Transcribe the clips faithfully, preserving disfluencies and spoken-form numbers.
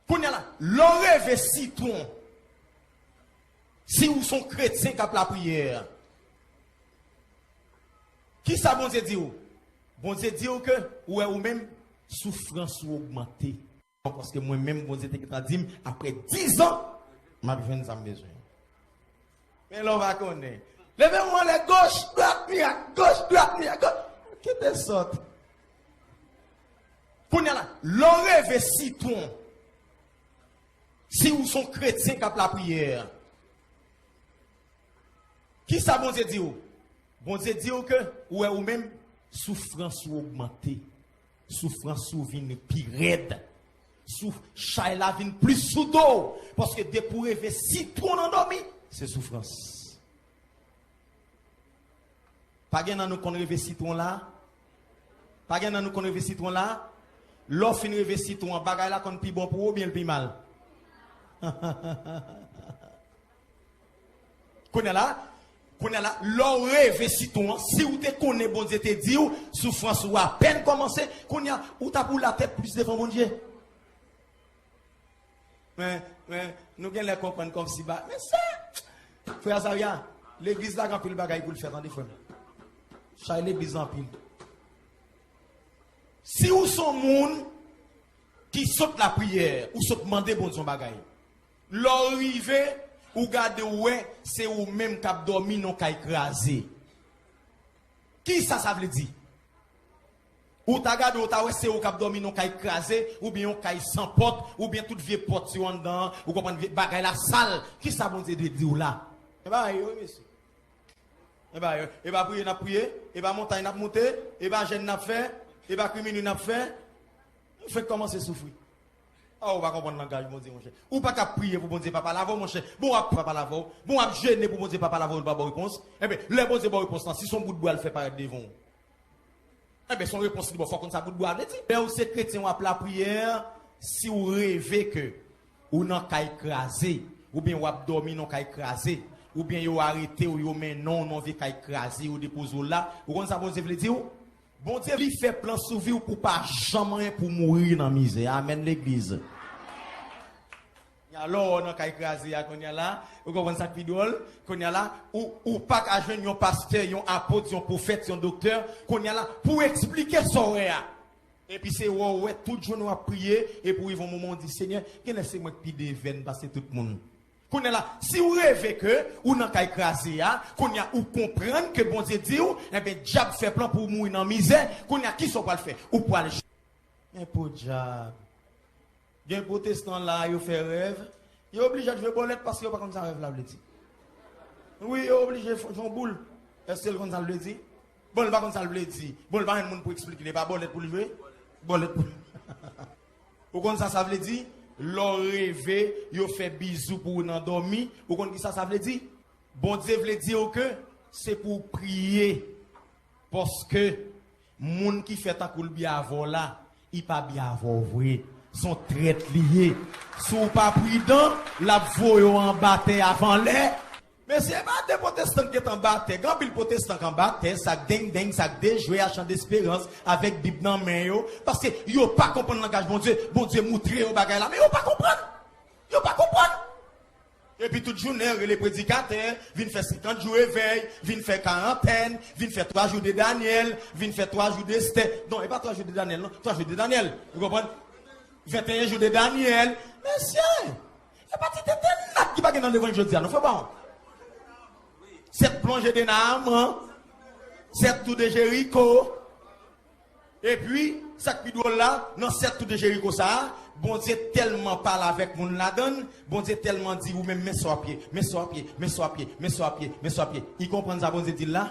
Kounye a la, lè w reve sitwon, si ou se yon kretyen k ap lapriyè, kisa Bondye di w? Bondye di w ke ou wè ou menm, soufrans ou ogmante. Paske mwen menm, Bondye te gentan di m, apre diz an, m ap jwenn sa m bezwen. Men lè w pa konnen. Leve w anlè, goch, dwat, mirak, goch, dwat, mirak, goch. Kite sòt. Kounye a la, lè w reve sitwon, si ou se yon kretyen k ap lapriyè, kisa Bondye di w? Bondye di w ke ou wè ou menm, soufrans ou ogmante. Soufrans ou vin pi rèd. Souf, chay la vin plis sou do w. Paske depi w reve sitwon nan dòmi, se soufrans. Pa gen nan nou konn reve sitwon la? Pa gen nan nou konn reve sitwon la? Lè w fin reve sitwon an, bagay la konn pi bon pou ou oubyen l pi mal? Kounye a la, kounye a la, lè w reve sitwon an, si w te konnen Bondye te di w, soufrans ou apèn kòmanse, kounye a, ou t ap woule atè plis devan Bondye. Men, men, nou genlè konprann kòmsi ba, men se, frè Azaria, legliz la gen anpil bagay pou l fè, tande frè m. Chay legliz anpil. Si ou se yon moun ki sot lapriyè, ou sot mande Bondye yon bagay. Lè w rive, ou gade w wè, se ou menm k ap dòmi nan yon kay kraze. Kisa sa vle di? Ou ta gade, ou ta wè se ou k ap dòmi nan yon kay kraze, oubyen yon kay san pòt, oubyen tout vye pòt yo anndan an, ou konprann, vye bagay la sal. Kisa Bondye te di w la? E pa yo, wi, mesye. E pa yo, e pa priye n ap priye, e pa montay n ap moute, e pa jèn n ap fè, e pa krimini n ap fè. Nou fenk kòmanse soufri. A, ou pa konprann langaj Bondye, monchè. Ou pa ka priye pou Bondye pa pale avè w, monchè. Bon, w ap pale avè w. Bon, w ap jene pou Bondye pa pale avè w, li pa ba w repons. Enben, lè Bondye ba w repons lan, si se yon bout bwa l fè parèt devan w, enben, se yon repons li ba w, fò w konn sa bout bwa a vle di. Lè ou se kretyen, w ap lapriyè, si w reve ke ou nan kay kraze, oubyen w ap dòmi nan kay kraze, oubyen yo arete w, yo mennen w nan vye kay kraze, yo depoze w la, ou konn sa Bondye vle di w? Bondye li fè plan sou vi w pou w pa janm anyen, pou w mouri nan mizè. Amèn, legliz. Alò, nan kay kraze a, kounye a la, ou konprann sa k pi dwòl? Kounye a la, ou, ou pa ka jwenn yon pastè, yon apot, yon pwofèt, yon doktè, kounye a la, pou w eksplike sa w wè a. Epi se wè w wè, tout jounen w ap priye, epi w rive yon moman w di, Senyè, genlè se mwen k pi devèn pase tout moun. Kounye a la, si w reve ke ou nan kay kraze a, kounye a ou konprann ke Bondye di w, enben, dyab fè plan pou w mouri nan mizè, kounye a, kisa w pral fè? Ou pral j-, men podyab. Gen pwotestan la, yo fè rèv, yo oblije al jwe bòlèt paske yo pa konn sa rèv la vle di. Wi, yo oblije f-, fè yon boul. Èske l konn sa l vle di? Bon, l pa konn sa l vle di. Bon, l pa jwenn moun pou eksplike li. E pa bòlèt pou l jwe? Bòlèt pou. Ou konn sa sa vle di? Lè w reve, yo fè bizou pou ou nan dòmi. Ou konn kisa sa vle di? Bondye vle di w ke se pou w priye. Paske moun ki fè tankou l byen avè w la, li pa byen avè w vre. Se yon trèt li ye. Si w pa pridan, l ap voye w anba tè avan lè. Mesye, e pa de pwotestan k gentan anba tè. Gen anpil pwotestan k anba tè, sa k deng deng, sa k dejwe a, chan desperans, avèk Bib nan men yo. Paske yo pa konprann langaj Bondye. Bondye moutre yo bagay la, men yo pa konprann. Yo pa konprann. Epi tout jounen, rele predikatè, vin fè senkant jou evèy, vin fè karantèn, vin fè twa jou de Danyèl, vin fè twa jou de Estè. Non, e pa twa jou de Danyèl, non. Twa jou de Danyèl. Ou konprann? Venteyen jou de Danyèl. Mesye, e pa ti tenten nat ki pa gen nan levanjil jodi a, non, frè pa w. Sèt plonje de Naaman, sèt tou de Jeriko. Epi, sa k pi dwòl la, nan sèt tou de Jeriko sa a, Bondye tèlman pale avèk moun ladan l, Bondye tèlman di ou menm, men sa w ap ye, men sa w ap ye, men sa w ap ye, men sa w ap ye, men sa w ap ye. Li konprann sa Bondye di l la?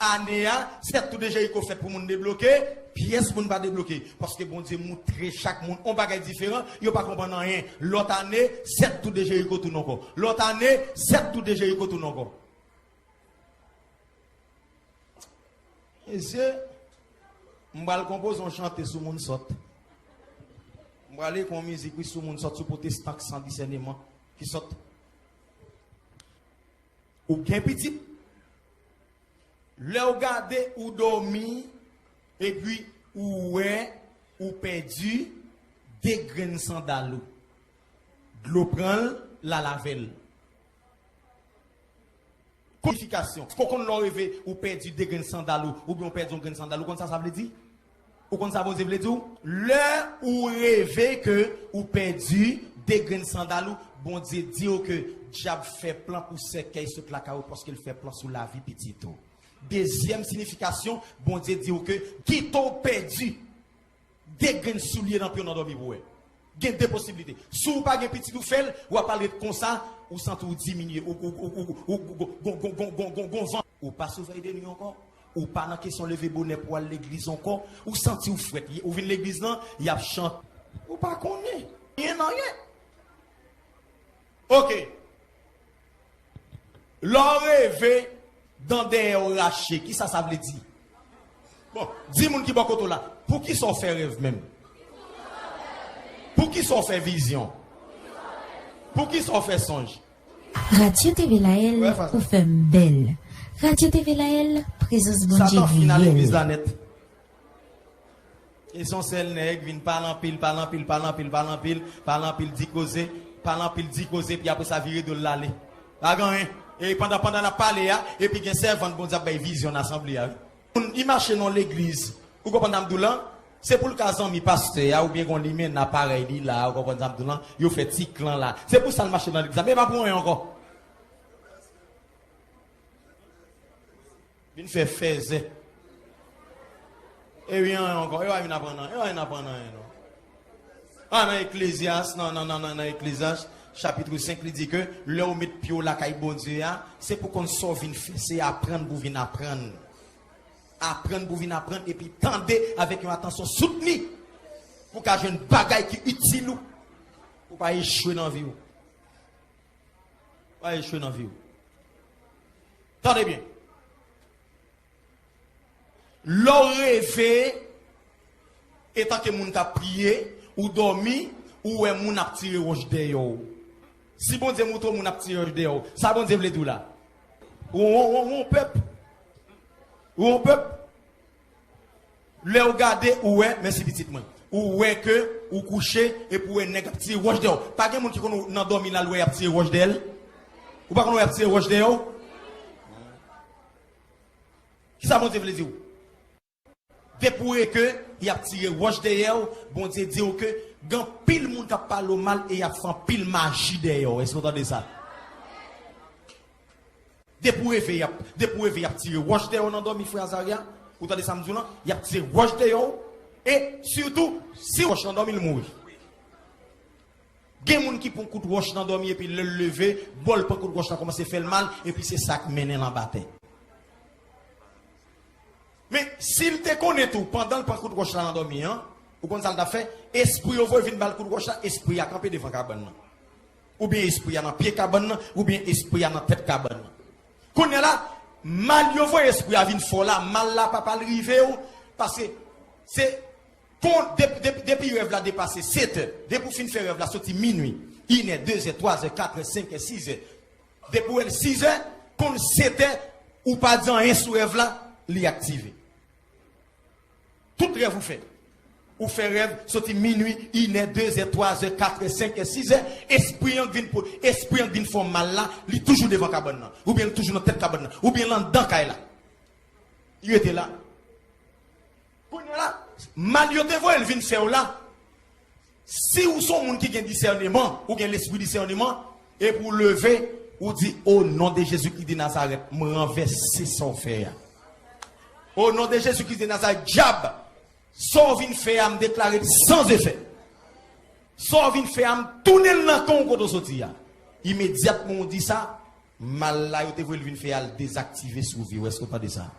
Ane a, sèt tou de Jeriko fèt pou moun debloke, pyès moun pa debloke. Paske Bondye moutre chak moun yon bagay diferan, yo pa konprann anyen. Lòt ane, sèt tou de Jeriko tounen ankò. Lòt ane, sèt tou de Jeriko tounen ankò. Mesye, m pral konpoze yon chante sou moun sòt. M pral ekri yon mizik, wi, sou moun sòt, sou pwotestan k san disèneman, ki sòt. Ou gen pitit, lè w gade ou dòmi, epi ou wè ou pèdi, de grenn sandal ou. Dlo pran l, l al avè l. Kodifikasyon. Fò w konn lè w reve, ou pèdi de grenn sandal ou, oubyen w pèdi yon grenn sandal ou, ou konn sa sa vle di? Ou konn sa Bondye vle di w? Lè ou reve ke ou pèdi de grenn sandal ou, Bondye di w ke dyab fè plan pou sèkèy sot lakay ou paske l fè plan sou lavi pitit ou. Dezyèm siyifikasyon, Bondye di w ke kite w pèdi de grenn soulye nan pye w nan dòmi pou wè. Gen de posiblite. Si w pa gen pitit ou fè l, w ap al ret konsa, ou santi w diminye, ou, ou, ou, ou, ou, ou, gon, gon, gon, gon, gon, gon van. Ou pa sou vèy de nwi ankò. Ou pa nan kesyon leve bonè pou al legliz ankò. Ou santi w frèt. Ou vin legliz lan, y ap chante. Ou pa konnen. Anyen, anyen. Ok. Lè w reve, dan dèyè w rache, kisa sa vle di? Bon, di moun ki bò kote w la, poukisa w fè rèv menm? Poukisa w fè vizyon? Poukisa w fè sonj? Radyo T V Layèl, ou fè m bèl. Radyo T V Layèl, prezans Bondye reyèl. Satan final legliz la nèt. E se yon sèl nèg vin pale anpil, pale anpil, pale anpil, pale anpil, pale anpil, di koze, pale anpil, di koze, epi apre sa vire do l l ale. Pa gen anyen. E pandan, pandan l ap pale a, epi gen sèvant Bondye ap bay vizyon nan asanble a, wi. Moun, li mache nan legliz. Ou konprann sa m di w lan? Se pou l ka zanmi pastè a, oubyen gen yon limena parèy li la, ou konprann sa m di w lan? Yo fè ti klan la. Se pou sa l mache nan legliz la. Men pa pou anyen ankò. Vin fè fèzè. E wi, anyen ankò. E pa vin aprann anyen. E pa vin aprann anyen, non. Ah, nan Eklezyas, nan, nan, nan, nan, nan Eklezyas, chapit senk, li di ke lè w met pye w lakay Bondye a, se pou konn sa w vin fè, se aprann pou vin aprann. Aprann pou vin aprann, epi tande avèk yon atansyon soutni, pou w ka jwenn bagay ki itil ou, pou w pa echwe nan vi w. Pa echwe nan vi w. Tande byen. Lè w reve, etanke moun k ap priye, ou dòmi, ou wè moun ap tire wòch dèyè w. Si Bondye montre w moun ap tire wòch dèyè w, sa Bondye vle di w la? Ou, ou, ou, ou yon pèp. Ou yon pèp. Lè w gade, ou wè, mèsi pitit mwen. Ou wè ke ou kouche, epi ou wè nèg ap tire wòch dèyè w. Pa gen moun ki konn nan dòmi l al wè y ap tire wòch dèyè l? Ou pa konn wè y ap tire wòch dèyè w? Kisa Bondye vle di w? Depi w wè ke y ap tire wòch dèyè w, Bondye di w ke gen anpil moun k ap pale w mal e y ap fè anpil maji dèyè w. Èske w tande sa? Depi w reve, y ap, depi w reve, y ap tire wòch dèyè w nan dòmi, frè Azaria. Ou tande sa m di w lan? Y ap tire wòch dèyè w. E sitou, si wòch lan dòmi, l mouri. Gen moun ki pran kout wòch nan dòmi, epi lè l leve, bò l pran kout wòch lan kòmanse fè l mal, epi se sa k mennen l anba tè. Men, si l te konnen tou, pandan l pran kout wòch la nan dòmi an, ou konn sa l t ap fè? Espri yo voye vin ba l kout wòch la, espri a kanpe devan kabann nan. Oubyen espri a nan pye kabann nan, oubyen espri a nan tèt kabann nan. Kounye a la, mal yo voye espri a vin fè w la, mal la p ap al rive w, paske se kon, depi, depi, depi rèv la depase setè, depi w fin fè rèv la soti minwi, inè, dezè, twazè, katrè, senkè, sizè, depi w wè l sizè, konn setè, ou pa di anyen sou rèv la, li aktive. Tout rèv ou fè. Ou fè rèv, soti minwi, inè, dezè, twazè, katrè, senkè, sizè, espri an k vin po-, espri an k vin fè w mal la, li toujou devan kabann nan. Oubyen li toujou nan tèt kabann nan. Oubyen l anndan kay la. Li rete la. Kounye a la, mal yo te voye l vin fè w la, si ou se yon moun ki gen disèneman, ou gen lespri disèneman, epi w leve, ou di, "O non de Jezi Kris de Nazarèt, m ranvèse sa w fè a. O non de Jezi Kris de Nazarèt, dyab, sa w vin fè a, m deklare l san efè. Sa w vin fè a, m tounen l nan kan w kote w soti a." Imedyatman w di sa, mal la yo te voye l vin fè a, l dezaktive sou vi w. Èske w tande sa?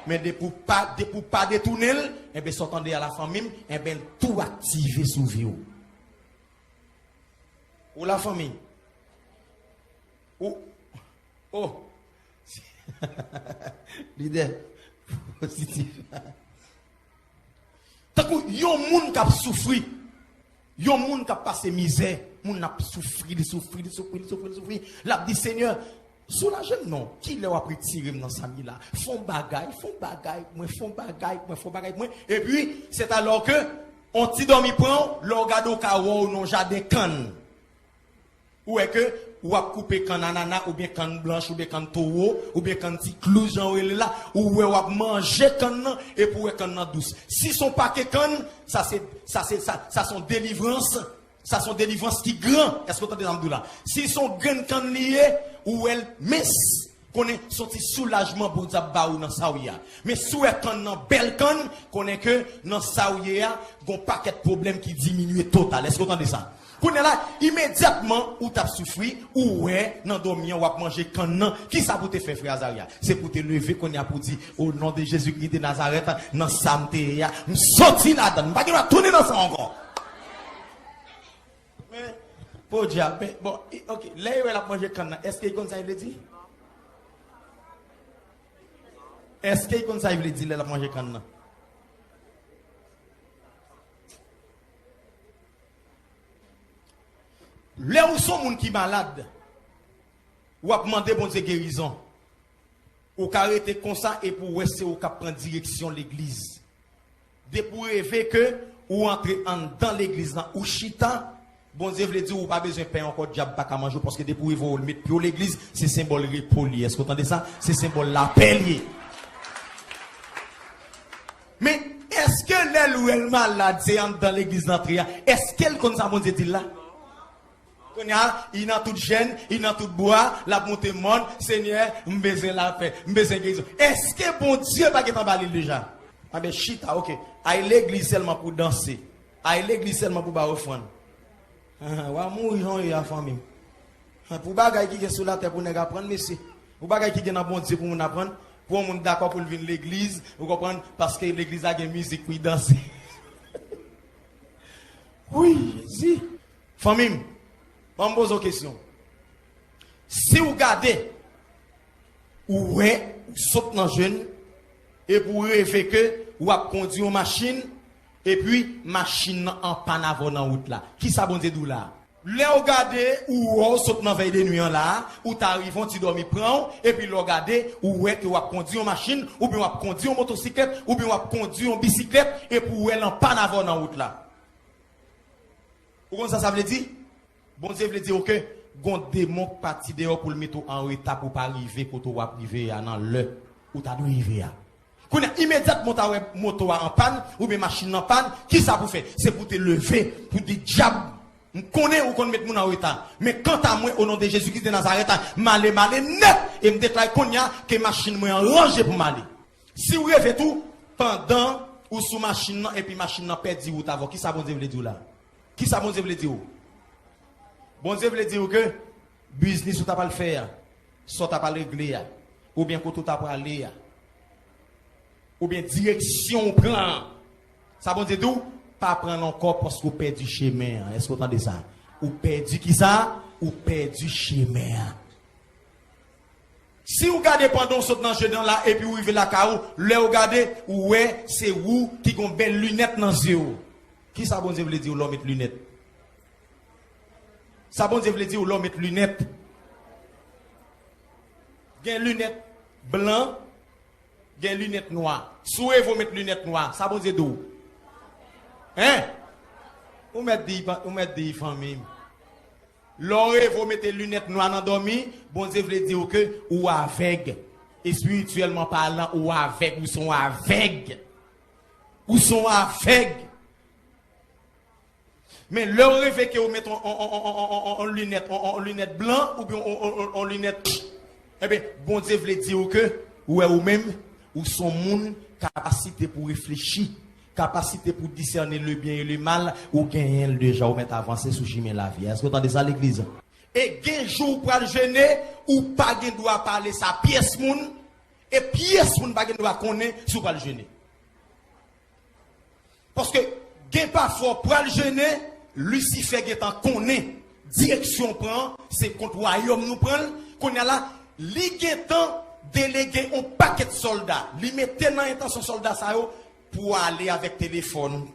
Men depi w pa, depi w pa detounen l, enben, sa w tande a, lafanmi m, enben, l tou aktive sou vi w. Ou lafanmi? Ou, oh, lidè pozitif. Tankou yon moun k ap soufri, yon moun k ap pase mizè, moun nan ap soufri, li soufri, li soufri, li soufri, li soufri. L ap di, "Senyè, soulaje m non. Kilè w ap retire m nan sa m ye la? Fè yon bagay, fè yon bagay pou mwen, fè yon bagay pou mwen, fè yon bagay pou mwen." Epi, sètalò ke On ti dòmi pran w, lè w gade w ka wè w nan jaden kann. Ou wè ke w ap koupe kann anana, oubyen kann blanch, oubyen kann towo, oubyen kann ti klou, jan yo rele la, ou wè w ap manje kann nan, epi w wè kann nan dous. Si se yon pake kann, sa se, sa se, sa, sa se yon delivrans, sa se yon delivrans ki gran. Èske w tande sa m di w la? Si se yon grenn kann li ye, ou wè l mens, konnen se yon ti soulajman Bondye ap ba ou nan sa w ye a. Men si w wè kann nan bèl kann, konnen ke nan sa w ye a, gon pakèt pwoblèm ki diminye total. Èske w tande sa? Kounye a la, imedyatman ou t ap soufri, ou wè nan dòmi an w ap manje kann nan. Kisa pou te fè, frè Azarya? Se pou te leve kounye a pou di, "O non de Jezikri de Nazarèt, nan sa m te ye a, m soti ladan l. M pa gen dwa tounen nan sa ankò." Men, podyab, men, bon, i- ok, lè yo wè l ap manje kann nan, èske l konn sa l vle di? Èske l konn sa l vle di lè l ap manje kann nan? Lè ou se yon moun ki malad, w ap mande Bondye gerizon. Ou ka rete konsa epi w wè se ou k ap pran direksyon legliz. Depi w reve ke ou antre anndan legliz lan, ou chita, Bondye vle di w ou pa bezwen pen ankò, dyab pa ka manje w, paske depi w reve w met pye w legliz, se senbòl repo li ye. Èske w tande sa? Se senbòl lapè li ye. Men, èske lè l wè l malad, se anndan legliz l antre a, èske l konn sa Bondye di l la? Kounye a, li nan tout jèn, li nan tout bwa, l ap monte mòn, Senyè, m bezwen lapè, m bezwen gerizon. Èske Bondye pa gentan ba li l deja? Anben, chita, ok. Al legliz sèlman pou danse. Al legliz sèlman pou ba ofrann. Ahan, w a mouri jan w ye a, fanmi m. Ahan, pou bagay ki gen sou latè pou nèg aprann, mesye. Pou bagay ki gen nan Bondye pou moun aprann, pou yon moun dakò pou l vin legliz, ou konprann, paske legliz la gen mizik pou l danse. Wi, Jezi. Fanmi m, ban m poze w kesyon. Si w gade, ou wè, ou sot nan jèn, epi w reve ke w ap kondui yon machin, epi machin nan anpàn avè w nan wout la. Kisa Bondye di w la? Lè w gade, ou wè w sot nan vèy de nwi an la, ou ta rive yon ti dòmi pran w, epi lè w gade, ou wè ke w ap kondui yon machin, oubyen w ap kondui yon motosiklèt, oubyen w ap kondui yon bisiklèt, epi w wè l anpàn avè w nan wout la. Ou konn sa sa vle di? Bondye vle di w ke gon demon k pati deyò pou l mete w an reta pou w pa rive kote w ap rive a nan lè ou ta dwe rive a. Kounye a, imedyatman w ta wè moto a an pàn, oubyen machin nan pàn, kisa pou w fè? Se pou w te leve, pou w di, "Dyab, m konnen ou konn met moun an reta. Men kanta mwen, o non de Jezikri de Nazarèt, m ale, m ale nèt, e m deklare kounye a ke machin mwen an ranje pou m ale." Si w reve tou, pandan ou sou machin nan, epi machin nan pèdi wout avè w, kisa Bondye vle di w la? Kisa Bondye vle di w? Bondye vle di w ke biznis ou ta pral fè a, sa w ta pral regle a, oubyen kote w ta prale a, oubyen direksyon w pran an, sa Bondye di w, pa pran l ankò paske w pèdi chemen an. Èske w tande sa? Ou pèdi kisa? Ou pèdi chemen an. Si w gade pandan w sot nan jèn nan la epi w rive lakay ou, lè w gade, ou wè se ou ki gon bèl linèt nan zye w. Kisa Bondye vle di w lè w met linèt? Sa Bondye vle di w lè w met linèt? Gen linèt blan, gen linèt nwa. Si w reve w met linèt nwa, sa Bondye di w? Hein? Ou mèt di, ou mèt di, fanmi m. Lè w reve w mete linèt nwa nan dòmi, Bondye vle di w ke ou avèg. Espirityèlman palan, ou avèg, ou se yon avèg. Ou se yon avèg. Men lè w reve ke w met on, on, on linèt, on, on, on linèt blan, oubyen on, on, on, on linèt, ebyen, Bondye vle di w ke, ou wè ou menm, ou se yon moun kapasite pou reflechi. Kapasite pou disène le byen e le mal, ou genyen l deja, ou mèt avanse sou chimen lavi a. Èske w tande sa, legliz? E gen jou ou pral jene, ou pa gen dwa pale sa pyès moun, e pyès moun pa gen dwa konnen si w pral jene. Paske gen pafwa w pral jene, Lisifè gentan konnen direksyon w pran, se kont wayòm nou pran l. Kounye a la, li gentan delege yon pakèt sòlda. Li mete nan entansyon sòlda sa yo pou ale avèk telefòn ou.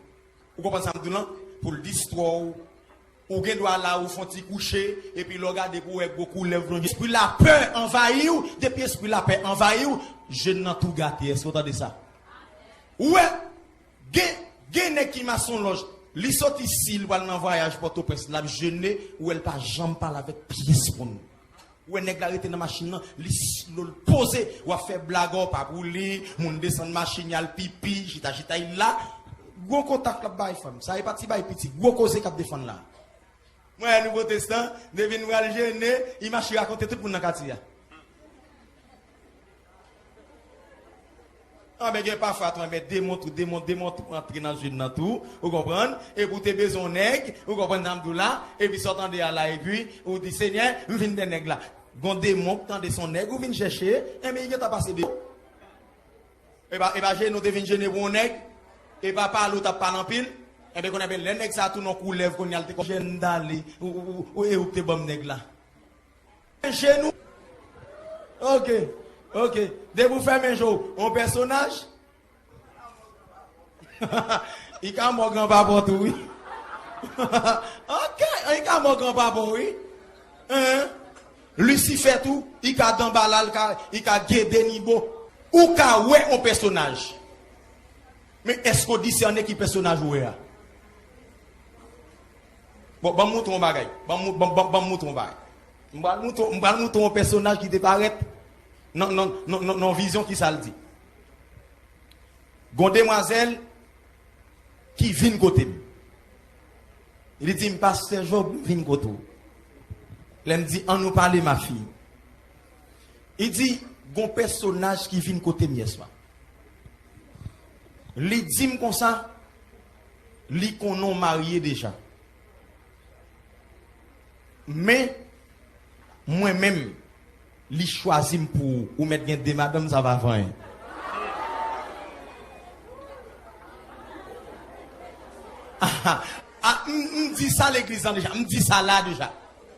Ou konprann sa m di w lan? Pou l distrè w. Ou gen dwa la, ou fè yon ti kouche, epi lè w gade pou w wè gwo koulèv lonje. Espri lapè anvayi w, depi espri lapè anvayi w, jèn nan tou gate. Èske w tande sa? Ou wè, gen Gen nèg ki masonlòj, li soti isi, li pral nan vwayaj Pòtoprens, l ap jene, ou wè l pa janm pale avèk pyès moun. Ou wè nèg la rete nan machin nan, li slo, l poze, w ap fè blag, ò, pa pou li, moun desann machin, y al pipi, chita, chita, l la. Gwo kontak l ap bay fanm. Sa e pa ti bay piti, gwo koze k ap defann la. Mwen, nouvo testan, depi n pral jene, Imachi rakonte tout moun nan katye a. Anben, gen pafwa tou, anben, demon tou, demon, demon tou antre nan zye n nan tou, ou konprann? Epi w te bezwen yon nèg, ou konprann sa m di w la, epi sa w tande a la, epi ou di, Senyè, m vin dèyè nèg la. Gon demon k tande se yon nèg ou vin chèche, enben, li gentan pase de. E pa, e pa jene w te vin jene pou yon nèg, e pa pale w t ap pale anpil, enben, kounye a, ben, lè nèg sa a tounen yon koulèv, kounye a, l te kò jèn dale, ou, ou, ou, ou, e ou k te ban m nèg la. Jenou. Ok, ok. Depi w fèmen je w, on pèsonaj. I ka mò granpapa w tou, wi. Ok, i ka mò granpapa w, wi. Hein? Lisifè tou, i ka danbala, l ka, i ka gede nibo. Ou ka wè on pèsonaj. Men èske w disène ki pèsonaj ou wè a? Bon, ban m moutre w yon bagay. Ban m, ban, ban, ban m moutre w yon bagay. M pral moutre, m pral moutre w yon pèsonaj ki te parèt nan, nan, nan, nan, nan vizyon, ki sa l di. Gon demwazèl ki vin kote m. Li di m, Pastè Job, m vin kote w. Lè m di, Annou pale, ma fille. Li di, gon pèsonaj ki vin kote m yèswa. Li di m konsa, li konnen w marye deja. Men, mwen menm, li chwazi m pou ou. Ou mèt gen de madanm, sa pa fè anyen. Ah, ah, m, m di sa legliz lan deja. M di sa la deja.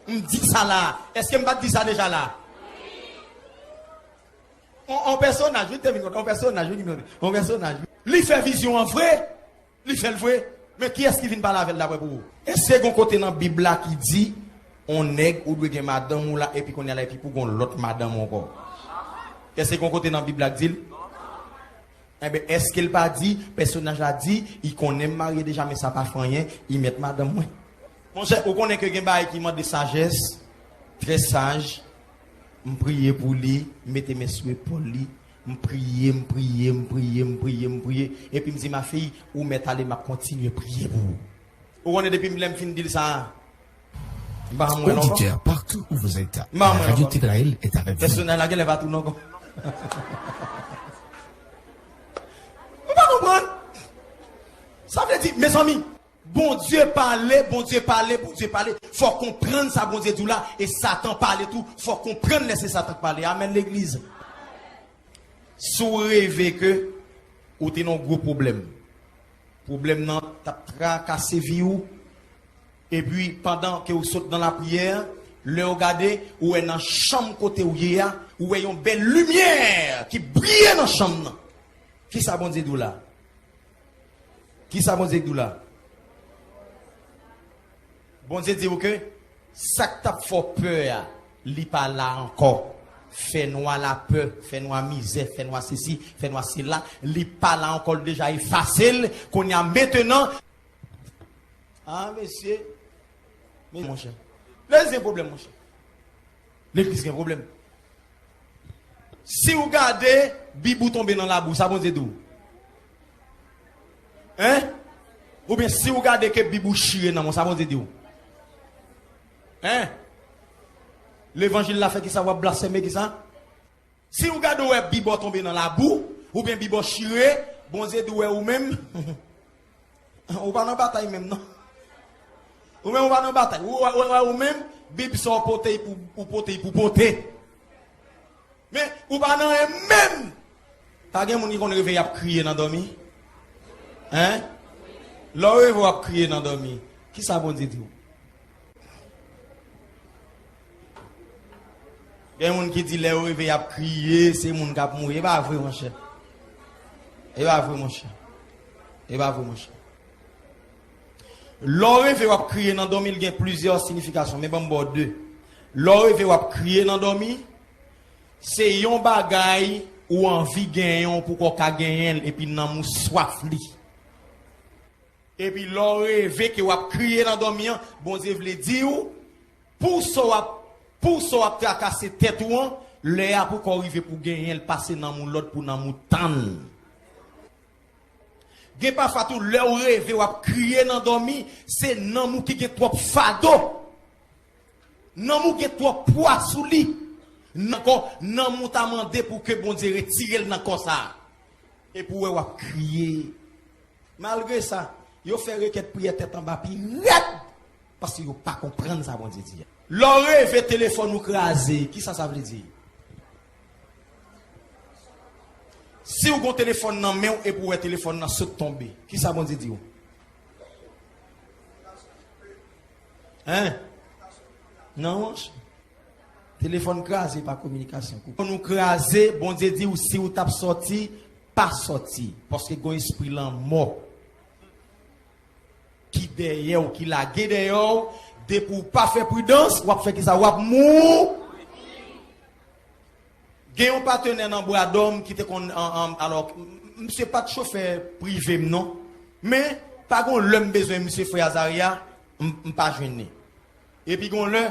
M di sa la. Èske m pa t di sa deja la? On, on pèsonaj, wi, te vin konn, on pèsonaj, wi, ki vin konn, on pèsonaj, wi. Li fè vizyon an vre, li fè l vre. Men kiyès ki vin pale avè l daprè pou ou? Èske gon kote nan Bib la ki di, on nèg ou dwe gen madanm ou la, epi kounye a la, epi pou gon lòt madanm ankò? Èske gon kote nan Bib la ki di l? Enben, èske l pa di, pèsonaj la di, i konnen m marye deja, men sa pa fè anyen, i mèt madanm mwen? Monchè, ou konnen ke gen bagay ki mande sajès, trè saj, m priye pou li, m mete men sou epòl li, m priye, m priye, m priye, m priye, m priye, epi m di, ma fille, ou mèt ale, m ap kontinye priye pou ou. Ou konnen depi lè m fin di l sa, m pa janm wè l ankò. Auditeur, partout où vous êtes, M pa janm wè l ankò. Pèsonaj la genlè pa tounen ankò. Ou pa konprann? Sa vle di, mezanmi, Bondye pale, Bondye pale, Bondye pale. Fò w konprann sa Bondye di w la, e Satan pale tou. Fò w konprann lè se Satan k pale. Amèn, legliz. Si w reve ke ou te nan yon gwo pwoblèm, pwoblèm nan t ap trakase vi w, epi pandan ke w sot nan lapriyè, lè w gade, ou wè nan chanm kote w ye a, ou wè yon bèl limyè ki briye nan chanm nan. Kisa Bondye di w la? Kisa Bondye di w la? Bondye di w ke sa k t ap fè w pè a, li pa la ankò. Fènwa la pè, fènwa mizè, fènwa sesi, fènwa sela, li pa la ankò, l deja efase l. Kounye a, mentenan, ah, mesye, men, monchè, legliz gen pwoblèm, monchè. Legliz gen pwoblèm. Si w gade Bib ou tonbe nan labou, sa Bondye di w? Hein? Oubyen si w gade ke Bib ou chire nan men w, sa Bondye di w? Hein? Levanjil la fè kisa w ap blasfeme kisa? Si w gade w wè Bib ou tonbe nan labou, oubyen Bib ou chire, Bondye di w wè ou menm, ou pa nan batay menm non. Ou menm ou pa nan batay. Ou, ou, ou, ou menm, Bib sa w pote pou, ou pote pou pote. Men, ou pa nan anyen menm. Pa gen moun ki konn reve y ap kriye nan dòmi? Hein? Lè w reve w ap kriye nan dòmi, kisa Bondye di w? Gen moun ki di lè yo reve y ap kriye, se moun k ap mouri. E pa vre, monchè. E pa vre, monchè. E pa vre, monchè. Lè w reve w ap kriye nan dòmi, l gen plizyè siyifikasyon, men ban m ba w de. Lè w reve w ap kriye nan dòmi, se yon bagay ou anvi genyen, ou poko ka genyen l, epi nanm ou swaf li. Epi lè w reve ke w ap kriye nan dòmi an, Bondye vle di w, pou sa w ap, pou sa w ap trakase tèt ou an, lè a poko rive pou genyen l, pase nanm ou lòd pou nanm ou tann. Gen pafwa tou, lè w reve w ap kriye nan dòmi, se nanm ou ki gen twòp fado. Nanm ou gen twòp pwa sou li. Nan kò, nanm ou ta mande pou ke Bondye retire l nan kò sa a. Epi w wè w ap kriye. Malgre sa, yo fè rekèt priyè tèt anba pi rèd, paske yo pa konprann sa Bondye di a. Lè w reve telefòn ou kraze, kisa sa vle di? Si w gon telefòn nan men w epi w wè telefòn nan sot tonbe, kisa Bondye di w? Hein? Non, monchè. Telefòn kraze pa kominikasyon. Telefòn ou kraze, Bondye di w si w t ap sòti, pa sòti. Paske gon espri lanmò ki dèyè w, ki lage dèyè w. Depi w pa fè pridans, w ap fè kisa? W ap mou. Gen yon patenè nan Bwadòm ki te konn, an, an, alò, m-, misye pa t chofè prive m non. Men, pa gon lè m bezwen misye, frè Azaria, m, m pa jwenn li. Epi gon lè,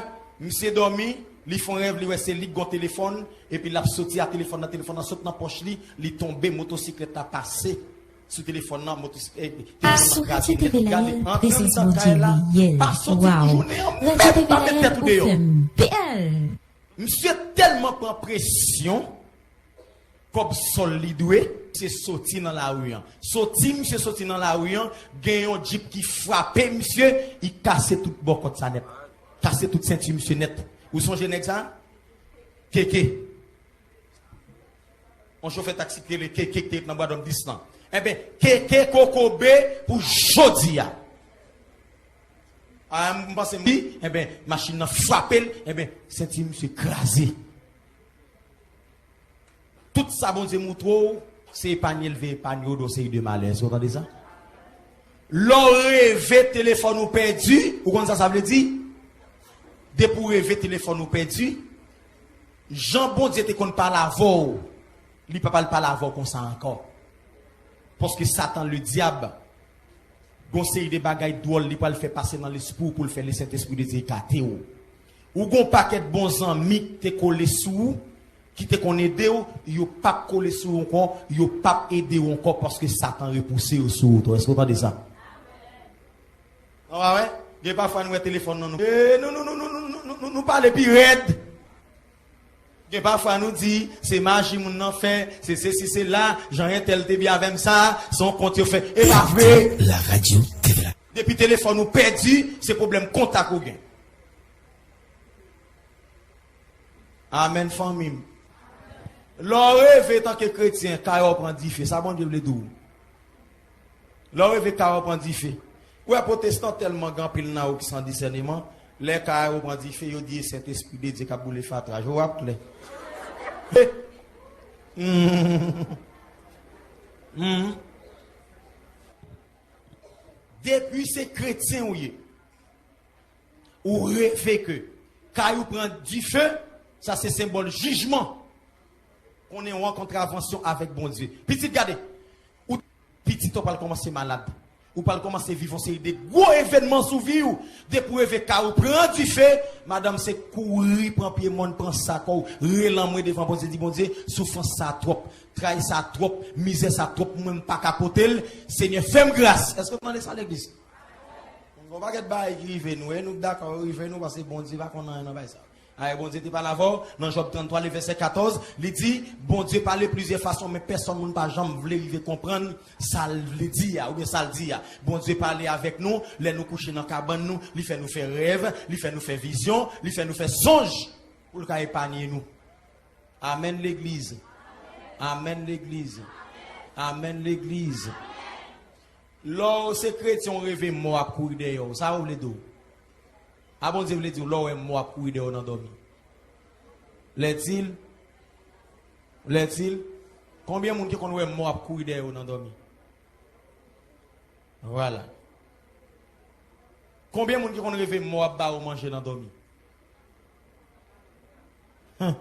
misye dòmi, li fè yon rèv, li wè se li k gon telefòn, epi l ap soti a telefòn nan, telefòn nan sot nan pòch li, li tonbe, motosiklèt la pase sou telefòn nan, motosik-, eh, telefòn nan kraze nèt. Gade, antre anndan kay la, pa soti pou jounen an, menm pa met tèt ou deyò. Misye tèlman pran presyon, kòb sòl li dwe, misye soti nan lari an. Soti, misye soti nan lari an, gen yon djip ki frape misye, li kase tout bò kòt sa nèt. Kase tout senti misye nèt. Ou sonje nèg sa? Keke. Yon chofè taksi ki rele Keke ki te ret nan Bwadòm dis lan. Enben, Keke kokobe pou jodi a. A, m panse m di, enben, machin nan frape l, enben, senti misye kraze. Tout sa Bondye moutre w, se epanye l vle epanye w de yon seri de malè. Èske w tande sa? Lè w reve telefòn ou pèdi, ou konn sa sa vle di? Depi w reve telefòn ou pèdi, jan Bondye te konn pale avè w, li pa pral pale avè w konsa ankò. Paske Satan, ledyab, gon seri de bagay dwòl li pral fè pase nan lespri w pou l fè Lesentespri de Dye ekate w. Ou gon pakèt bon zanmi ki te kole sou ou, ki te konn ede w, yo p ap kole sou ou ankò, yo p ap ede w ankò paske Satan repouse yo sou ou tou. Èske w tande sa? An, w a wè, gen pafwa nou wè telefòn nan nou. E, nou, nou, nou pale pi rèd. Gen pafwa nou di, se maji moun nan fè, se sesi, se la, jan entèl te byen avè m sa, se yon kont yo fè. E pa vre. La radio T V la. Depi telefòn ou pèdi, se pwoblèm kontak ou gen. Amèn, fanmi m. Lè w reve tanke kretyen, kay ou pran dife, sa Bondye vle di w? Lè w reve kay ou pran dife. Ou wè pwotestan tèlman gen anpil nan yo ki san disèneman, lè kay ou pran dife, yo di e Sentespri de Dye k ap boule fatra. Je w ap klè. Hmm. Hmm. Depi se kretyen ou ye, ou reve ke kay ou pran dife, sa se senbòl jijman. Konnen w an kontravansyon avèk Bondye. Pitit, gade, ou, pitit ou pral kòmanse malad. Ou pral kòmanse viv yon seri de gwo evènman sou vi w. Depi w reve kay ou pran dife, madanm, se kouri pran pye mòn, pran sak ou, rele anmwe devan Bondye, di, Bondye, soufrans sa twòp, tray sa twòp, mizè sa twòp, mwen m pa ka pote l. Senyè, fè m gras. Èske w tande sa, legliz? Gon pakèt bagay ki rive nou, e nou k dakò yo rive nou, paske Bondye pa konn anyen nan bagay sa. Ayè, Bondye te pale avè w nan Jòb tranntwa, le vèsè katòz, li di, Bondye pale plizyè fason, men pèsonn moun pa janm vle rive konprann sa l vle di a, oubyen sa l di a. Bondye pale avèk nou, lè nou kouche nan kabann nou, li fè nou fè rèv, li fè nou fè vizyon, li fè nou fè sonj, pou l ka epanye nou. Amèn, legliz. Amèn, legliz. Amèn, legliz. Lè w se kretyen, w reve mò ap kouri dèyè w. Sa w vle di w? A, Bondye vle di w, lè w wè mò ap kouri dèyè w nan dòmi. Lètil, lètil, konbyen moun ki konn wè mò ap kouri dèyè w nan dòmi? Vwala. Konbyen moun ki konn reve mò ap ba yo manje nan dòmi? Hen.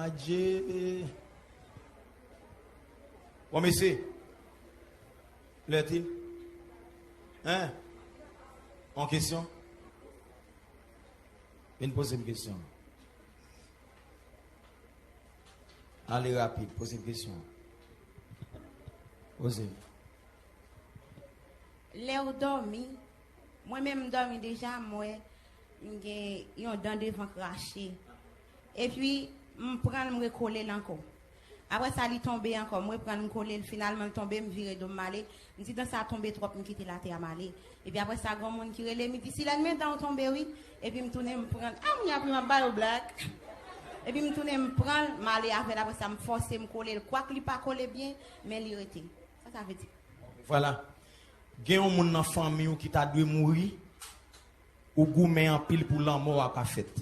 Adje. Bon, mesye, Flète? Hein? Yon kesyon? Vin poze m kesyon. Ale rapid, poze m kesyon. Poze m. Lè w dòmi, mwen menm m dòmi deja, m wè m gen yon dan devan k rache. Epi, m pran l, m rekole l ankò. Apre sa, li tonbe ankò. M reprann, m kole l. Finalman, l tonbe, m vire do m, m ale. M di, dan sa tonbe twòp, m kite l atè a, m ale. Epi apre sa, gon moun ki rele m, li di, Silèn, men dan w tonbe, wi. Epi m tounen, m pran l. A, moun yo ap ri, m ap ba yo blag. Epi m tounen, m pran l, m ale avè l. Apre sa, m fòse, m kole l. Kwak li pa kole byen, men li rete. Sa sa vle di? Vwala. Gen yon moun nan fanmi w ki ta dwe mouri, ou goumen anpil pou lanmò a pa fèt.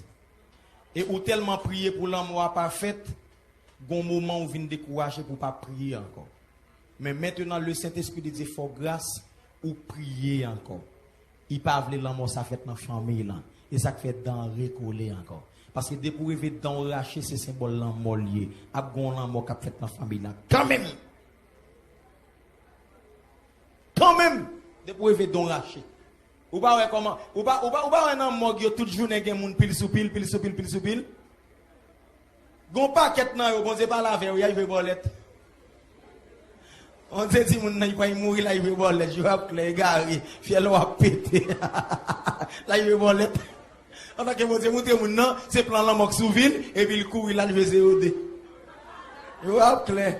E ou tèlman priye pou lanmò a pa fèt, gon moman ou vin dekouraje pou w pa priye ankò. Men mentenan, le Sentespri de Dye fè w gras, ou priye ankò. Li pa vle lanmò sa fèt nan fanmiy lan. E sa k fè dan an rekole ankò. Paske depi w rive dan w rache, se senbòl lanmò l ye. Ap gen yon lanmò k ap fèt nan fanmiy lan kanmenm. Kanmenm, depi w rive dan w rache. Ou pa wè kòman, ou pa, ou pa, ou pa wè nan mòg yo tout jounen gen moun pil sou pil, pil sou pil, pil sou pil? Gon pakèt nan yo, Bondye pale avè yo, y al jwe bòlèt. Bondye di moun nan, li pral mouri, l al jwe bòlèt, je w ap klè, egare, fyèl ou ap pete. L al jwe bòlèt. Antanke Bondye montre moun nan, se plan lanmò k sou vi l, epi l kouri, l al jwe zewo de. Je w ap klè.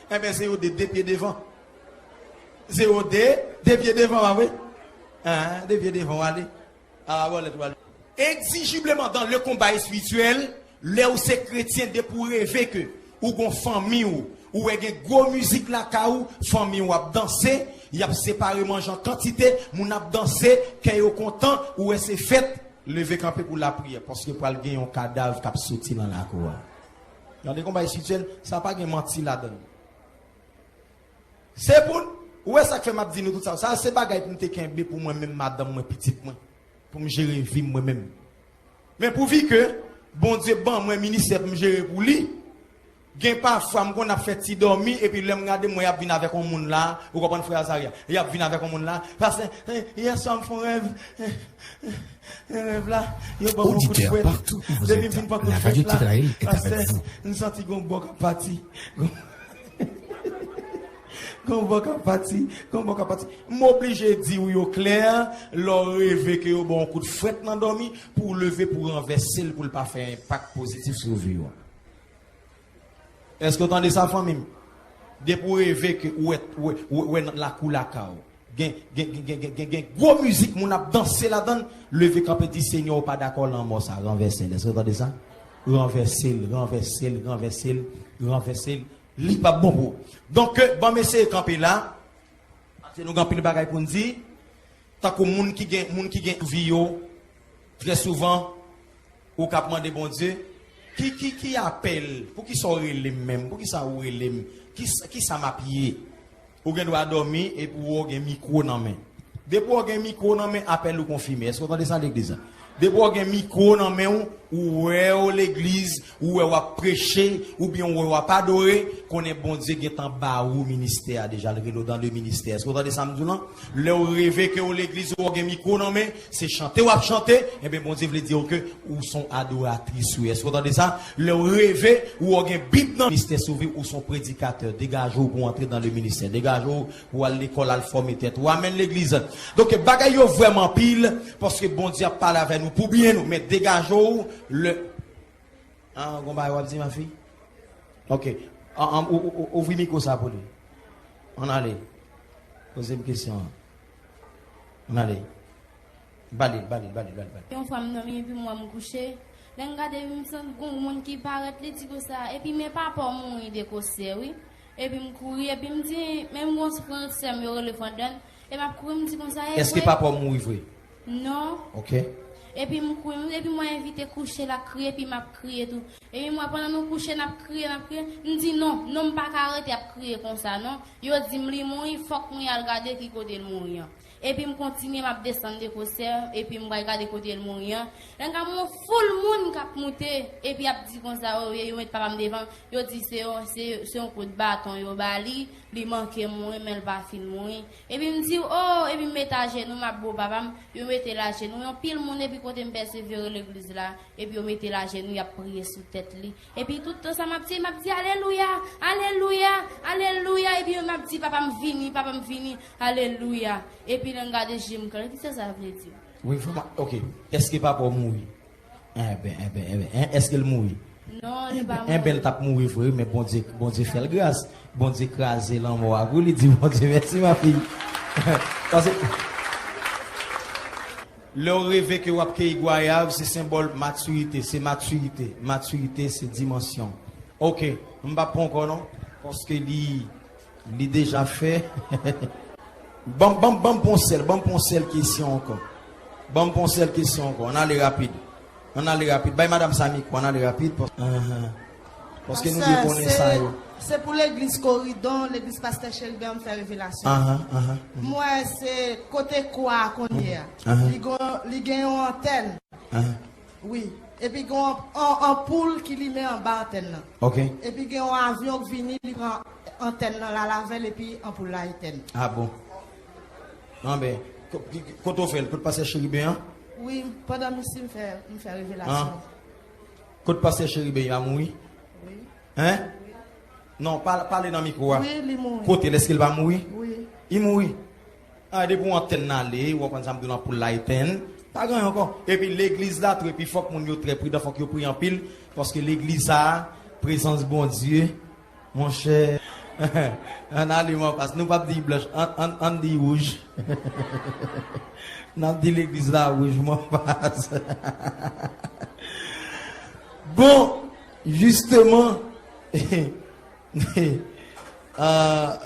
Enben, zewo de, de pye devan. Zewo de, de pye devan, pa vre? Hein, de pye devan, w ale. A, bòlèt, w ale. Egzijibleman, dans le combat spirituel, lè ou se kretyen, depi w reve ke ou gon fanmi w, ou wè gen gwo mizik lakay ou, fanmi w ap danse, y ap separe manje an kantite, moun ap danse, kè yo kontan, ou wè se fèt, leve kanpe pou lapriyè, paske pral gen yon kadav k ap soti nan lakou a. Gade konba espirityèl, sa pa gen manti ladan l. Se pou n, ou wè sa k fè m ap di nou tout sa. Sa se bagay pou m te kenbe pou mwen menm, madanm mwen, pitit mwen, pou m jere vi m mwen menm. Men pouvi ke Bondye ban mwen ministè pou m jere pou li, gen pafwa m konn ap fè ti dòmi, epi lè m gade m wè y ap vin avèk yon moun la, ou konprann, frè Azaria, y ap vin avèk yon moun la, pastè, eh, yè swa m fè yon rèv, eh, eh, eh, rèv la, yo ban m yon kout fwèt, depi m fin pran kout fwèt la, pastè, m santi gon bò k ap pati. Gon bò k ap pati, gon bò k ap pati. M oblije di w yo klè, lè w reve ke yo ba w yon kout fwèt nan dòmi, pou w leve, pou w ranvèse l, pou l pa fè enpak pozitif sou vi w. Èske w tande sa, fanmi m? Depi w reve ke w wè, w wè, w wè nan lakou lakay w, gen, gen, gen, gen, gen, gen, gen gwo mizik, moun ap danse ladan l, leve kanpe, di, Senyè, ou pa dakò lanmò sa, ranvèse l. Èske w tande sa? Ranvèse l, ranvèse l, ranvèse l, ranvèse l. Li p ap bon pou ou. Donk, ban m eseye kanpe la, paske nou gen anpil bagay pou n di. Tankou moun ki gen, moun ki gen vi yo, trè souvan, ou k ap mande Bondye, ki, ki, ki apèl, poukisa w rele m menm, poukisa ou rele m, ki, kisa m ap ye? Ou gen dwa dòmi epi w wè w gen mikwo nan men. Depi w gen mikwo nan men, apèl ou konfime. Èske w tande sa, legliz la? Depi w gen mikwo nan men w, ou wè w legliz, ou wè w ap preche, oubyen ou wè w ap adore, konnen Bondye gentan ba ou ministè a deja, l rele w dans le ministère. Èske w tande sa m di w lan? Lè w reve ke w legliz, ou gen mikwo nan men, se chante w ap chante, enben Bondye vle di w ke ou se yon adoratris, wi. Èske w tande sa? Lè w reve, ou gen Bib nan ministè sou vi, ou se yon predikatè. Degaje w pou w antre dans le ministère. Degaje w pou w al lekòl, al fòme tèt ou. Amèn, legliz. Donk, bagay yo vrèman anpil, paske Bondye ap pale avè nou pou byen nou. Men degaje w, lè, ah, gon bagay w ap di, ma fille? Ok. An, an, ou, ou, ou, ouvri mikwo sa pou li. Ann ale. Poze m kesyon an. Ann ale. Ba li l, ba li l, ba li l, ba li l, ba li l. Yon fwa m dòmi epi m wè m kouche. Lè m gade epi m santi gon moun ki parèt, li di konsa, epi men papa w mouri de kansè wi. Epi m kouri, epi m di, men m gon frè m, sè m yo rele Frandèn. E m ap kouri, m di konsa, e vre? Èske papa w mouri vre? Non. Ok. Epi m kouri, epi m wè envite kouche, l ap kriye, epi m ap kriye tou. Epi m wè pandan nou kouche, n ap kriye, n ap kriye. M di, non, non, m pa ka rete ap kriye konsa, non. Yo di m li mouri, fòk mwen al gade ki kote l mouri an. Epi m kontinye, m ap desann de kosè, epi m pral gade kote l mouri an. Lè m gade yon foul moun k ap moute, epi y ap di konsa, o, yo met papa m devan, yo di se yon, se, se yon kout baton yo ba li, li manke mouri, men l pa fin mouri. Epi m di, o, epi m mete ajenou, m ap bo papa m, yo mete l ajenou, yon pil moun, epi kote m pèsevere legliz la, epi yo mete l ajenou, y ap priye sou tèt li. Epi tout tan sa m ap di, m ap di, alelouya, alelouya, alelouya. Epi m ap di, papa m vini, papa m vini, alelouya. Epi lè m gade je m klè, kisa sa vle di? Wi, vrèman, ok. Èske papa w mouri? Enben, enben, enben. Hein, èske l mouri? Non, li pa mouri. Enben, l t ap mouri vre, men Bondye, Bondye fè l gras. Bondye kraze lanmò a pou li di Bondye mèsi, ma fille. Paske lè w reve ke w ap keyi gwayav, se senbòl matirite, se matirite. Matirite, se dimansyon. Ok, m p ap pran ankò non, paske li, li deja fè. Ban m, ban m, ban m pran sèl, ban m pran sèl kesyon ankò. Ban m pran sèl kesyon ankò. Ann ale rapid. Ann ale rapid. Bay madanm sa mikwo, ann ale rapid. Pas- Ahan. Paske nou dwe konnen sa yo. Se pou legliz Koridon, legliz Pastè Cheriben, m fè revelasyon. Ahan, ahan. M wè se kote kwa a kounye a. Ahan. Li gon, li gen yon antèn. Ahan. Wi. Epi gen yon an- anpoul ki limen anba antèn nan. Ok. Epi gen yon avyon k vini, li pran antèn nan, l al avè l, epi anpoul la etèn. Ah bon? Anben, ko- ki- ki- kote w fè l? Kote pastè Cheriben an? Wi, pandan m isi, m fè, m fè revelasyon. An? Kote pastè Cheriben an mouri? Wi. Hein? Non, pa- pale nan mikwo a. Wi, li mouri. Kote l? Èske l pa mouri? Wi. Li mouri. Ah, depi w antèn nan ale, w konn sa m di w, anpoul la etèn. Pa gen anyen ankò. Epi legliz la tou, epi fòk moun yo trè pridan, fòk yo priye anpil, paske legliz sa a, prezans Bondye, monchè, ann ale mò pas. Nou p ap di blanch, ann, ann, ann di wouj. N ap di legliz la wouj, mò pas. Bon, jisteman, ah,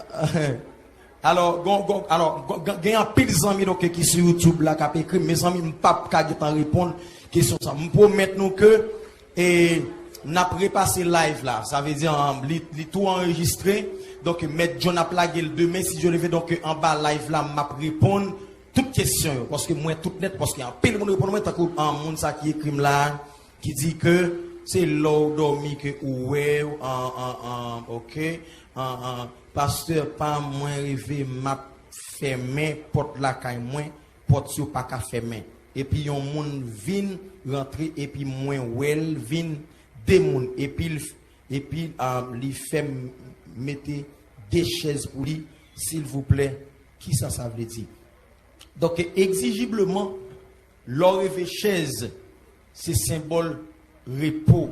alò, gon, gon, alò, gon, gen anpil zanmi, donk, ki sou YouTube la k ap ekri m. Mezanmi, m p ap ka gentan reponn kesyon sa. M pwomèt nou ke, e, n ap repase live la. Sa vle di, an, li, li tou anrejistre. Donk, Mèt John ap lage l demen, si Dye le ve. Donk, anba live la, m ap reponn tout kesyon yo. Paske mwen tout nèt, paske anpil moun reponn mwen, tankou, an, moun sa ki ekri m la, ki di ke se lè w dòmi ke ou wè, an, an, an, ok, an, an, pastè pa mwen reve m ap fèmen pòt lakay mwen, pòt yo pa ka fèmen. Epi yon moun vin rantre epi mwen wè l vin de moun epi l, epi, ah, li fè m mete de chèz pou li, silvouplè, kisa sa vle di? Donk, egzijibleman, lè w reve chèz, se senbòl repo,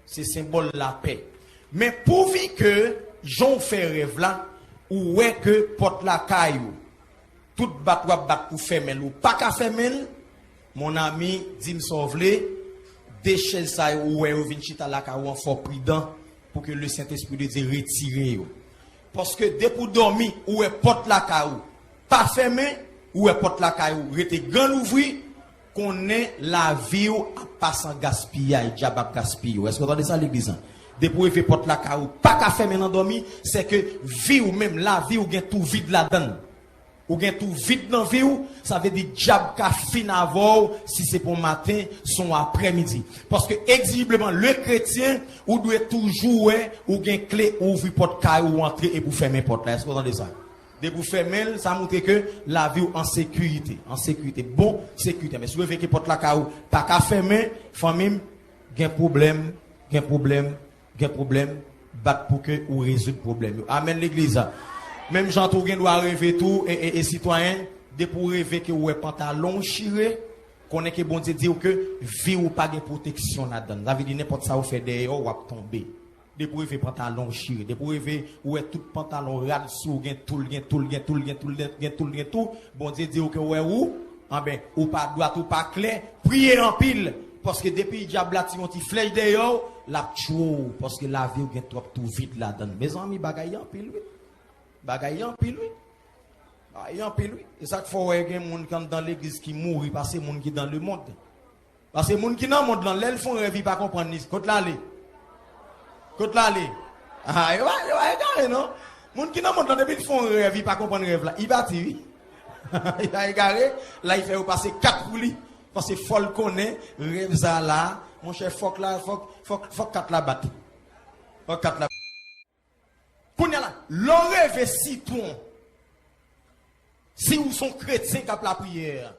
se senbòl lapè. Men pouvi ke jan w fè rèv la, ou wè ke pòt lakay ou, tout bat w ap bat pou fèmen l, ou pa ka fèmen l, mon ami, di m sa w vle, de chèz sa yo ou wè yo vin chita lakay ou an, fò w pridan pou ke le Sentespri de Dye retire yo. Paske depi w dòmi, ou wè pòt lakay ou pa fèmen, ou wè pòt lakay ou rete grann ouvri, konnen lavi w ap pase an gaspiyay, dyab ap gaspiye w. Èske w tande sa, legliz lan? Depi w reve pòt lakay ou pa ka fèmen nan dòmi, sèke vi w menm, lavi w gen twou vid ladan l. Ou gen twou vid nan vi w, sa vle di dyab ka fin avè w si se pa yon maten, se yon aprèmidi. Paske egzijibleman, le kretyen, ou dwe toujou wè, ou gen kle, ou ouvri pòt kay ou, ou antre epi w fèmen pòt la. Èske w tande sa? Depi w fèmen l, sa montre ke lavi w an sekirite, an sekirite, bon sekirite. Men si w reve ke pòt lakay ou pa ka fèmen, fanmi m, gen pwoblèm, gen pwoblèm, gen pwoblèm, bat pou ke ou rezoud pwoblèm yo. Amèn, legliz. Menm jan tou, ou gen dwa reve tou, e, e, e sitwayen, depi w reve ke w wè pantalon w chire, konnen ke Bondye di w ke vi w pa gen pwoteksyon ladan l. Sa vle di nenpòt sa w fè dèyè w, w ap tonbe. Depi w reve pantalon w chire, depi w reve ou wè tout pantalon rad sou w, gen twou, gen twou, gen twou, gen twou, gen twou, gen twou, Bondye di w ke w wè ou, anben, ou pa dwat, ou pa klè, priye anpil. Paske depi dyab la tire yon ti flèch dèyè w, l ap tchwe w, paske lavi w gen twòp twou vid ladan l. Mezanmi, bagay yo anpil, wi. Bagay yo anpil, wi. Bagay yo anpil, wi. E sa k fè w wè gen moun ki anndan legliz ki mouri pase moun ki dan lemonn. Paske moun ki nan mond lan, lè l fè yon rèv, li pa konprann li. Kot l ale? Kot l ale? Ah, yo pa, yo pa egare, non. Moun ki nan mond lan, depi l fè yon rèv, li pa konprann rèv la. Li pati, wi. Li ta egare, la li fè yo pase kat pou li. Paske fò l konnen, rèv sa la, monchè, fòk la, fòk, fòk, fòk kat la bat. Fòk kat la. Kounye a la, lè w reve sitwon, si w se yon kretyen k ap lapriyè,